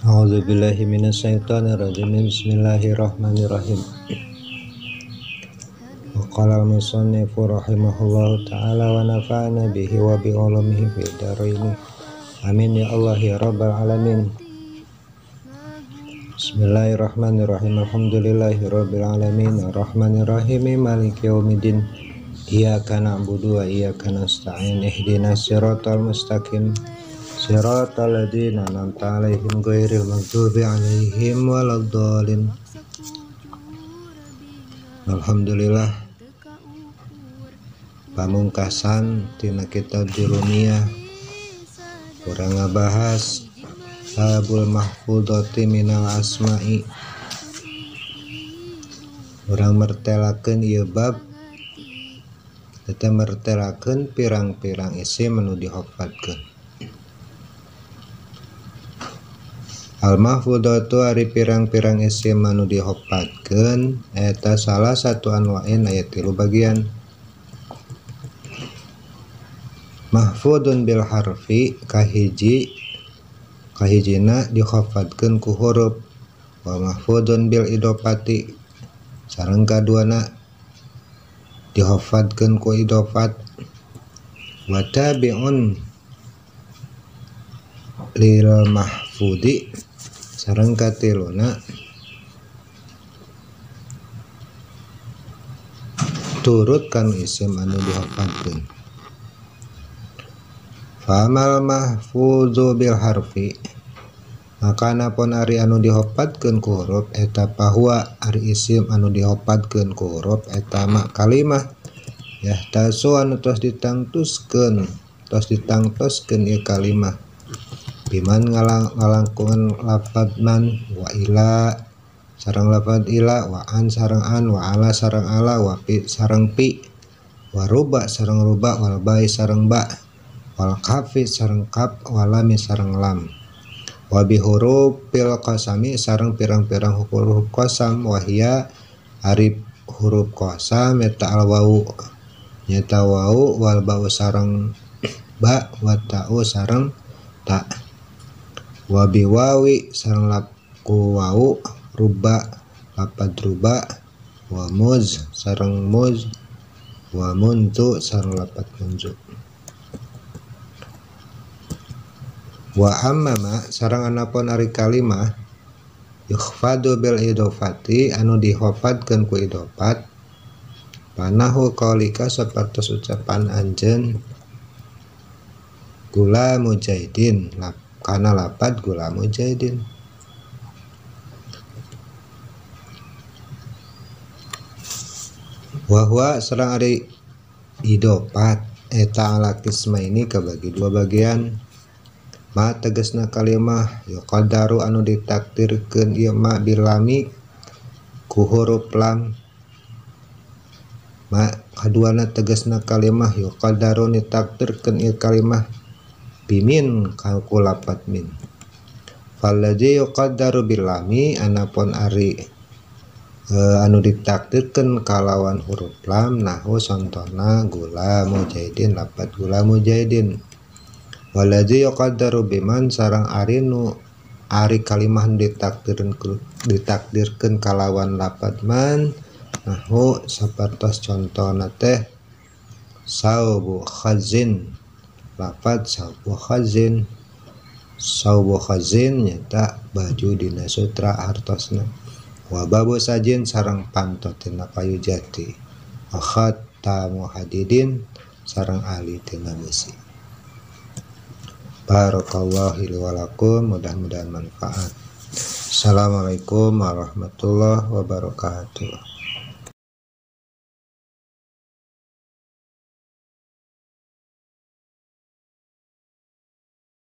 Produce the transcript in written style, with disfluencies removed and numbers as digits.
A'udzubillahi minasyaitonirrajim. Bismillahirrahmanirrahim. Wa qala al-musannifu rahimahullahu ta'ala wa nafa'ana bihi wa bi ulumihi fid dharain. Amin ya Allah ya rabbal alamin. Bismillahirrahmanirrahim. Alhamdulillahirabbil alamin arrahmanirrahim maliki yaumiddin. Iyyaka na'budu wa iyyaka nasta'in. Ihdinas siratal mustaqim. Siratal ladzina an'amta 'alaihim ghairil maghdubi 'alaihim waladdallin. Alhamdulillah, pamungkasan tina kitab Jurumiyah urang ngabahas babul mahfudhati minal asma'i. Urang mertelakeun ieu bab eta mertelakeun pirang-pirang isim anu dihafadkeun. Al mahfudhatu ari pirang-pirang isim anu dihafadkeun eta salah satu anwa'in aya 3 bagian. Mahfudun bil harfi kahiji kahijina dihafadkeun ku huruf, wa mahfudun bil idofati sareng kaduana dihafadkeun ku idofat, wa tabi'un lil mahfudi sareng katiluna turut kanu isim anu dihafadkeun. Famal mahfuzu bil harfi, maka anapun ari anu dihafadkeun ku huruf eta bahwa ari isim anu dihafadkeun ku huruf eta ma kalimah yahtasu anu tos ditangtuskeun ieu kalimah biman ngalangkungan lafad man wa ila sareng lafad ila wa an sareng an wa ala sareng ala wa pi sareng pi wa ruba sareng ruba wal bai sareng ba wal kafi sareng kaf walami sareng lam wa bi hurufil qasami sareng pirang-pirang huruf qasam wahia ari huruf qasam eta al wau nyata wau wal bau sareng ba wa ta'u sareng ta wa bi wawi sareng laku wau ruba lapad ruba wa muz sareng muz wa muntu sareng lapad munzu. Wa amma sareng anapun ari kalimah yukhfadu bil idofati anu dihafadkeun ku idofat panahu qaulika sapertos ucapan anjeun gula mujahidin kana lapad gula mujahidin. Wa huwa sareng ari idofat eta ala kisma ini kabagi dua bagian. Ma tegasna kalimah yuqaddaru anu ditakdirkeun ieu ma bilami ku huruf lam. Ma kaduana tegasna kalimah yuqaddaru ditakdirkeun ieu kalimah bimin ku lapat min. Falladzi yuqaddaru bilami anapun ari anu ditakdirkeun kalawan huruf lam nahu contona gula mujahidin lapat gula mujahidin. Waladzi yuqaddaru biman sareng ari nu ari kalimah ditakdirkeun kalawan lapat man nahu sapertos contona teh saubu khazin lapat saubu khazin. Saubu khazin nyata baju dina sutra hartosna. Wa babu sajin sareng panto tina kayu jati. Wa khatamu hadidin sareng ali tina besi. Barakallahu li wa lakum, mudah-mudahan manfaat. Assalamualaikum warahmatullahi wabarakatuh.